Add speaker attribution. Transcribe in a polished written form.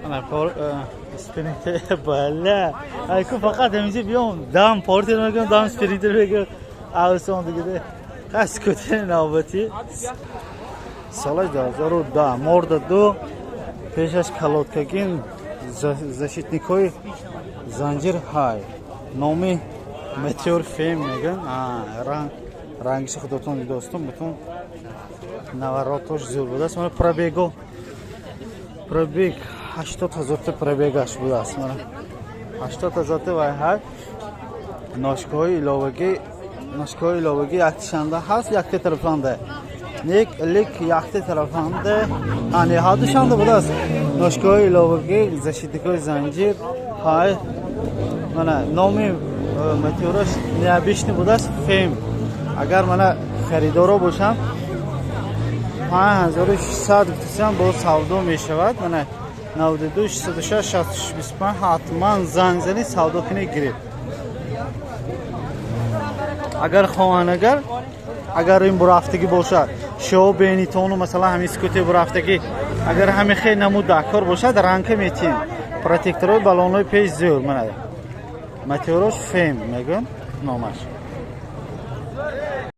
Speaker 1: Ана пор спринтер, бале. Айку фақат ҳаминҷа биём, дам портер мекунам, дам спринтер мекунам. Авсон дига. Ха, скутери навбатӣ. Солаш 2010, морда ду, пешаш колодкагин, защитникҳои занҷир ҳай. Номи Метеор Фем мегӯянд. Ранг рангиши худотон дидостум, бутун наворотош зур будааст. Мана пробего, пробег 80 ҳазорта пробегаш будааст. Мана 80 ҳазорта вай ҳай. Ножкаҳои иловагӣ, ножкаҳои иловагӣ яктишанда ҳаст, якта тарафанда нек, лик якта тарафанда ане ҳардушанда будааст. Ножкаҳои иловагӣ, защитникҳои занҷир ҳай. Мана номи метеораш необычный будааст, Фем. Агар мана харидоро бошам, 5600 гуфтасам, бо савдо мешавад. Мана 92 606 66 25, ҳатман занг зани, савдо кунӣ, гиред. Агар хоҳанд, агар ин бурафтагӣ бошад, шоу бенитону, масалан, ҳамин скутер бурафтагӣ, агар ҳамин хел намуд дар кор бошад, ранка метиҳем. Протекторҳои балонҳои пеш зӯр. Мана Метеорош Фем мегӯям номаш.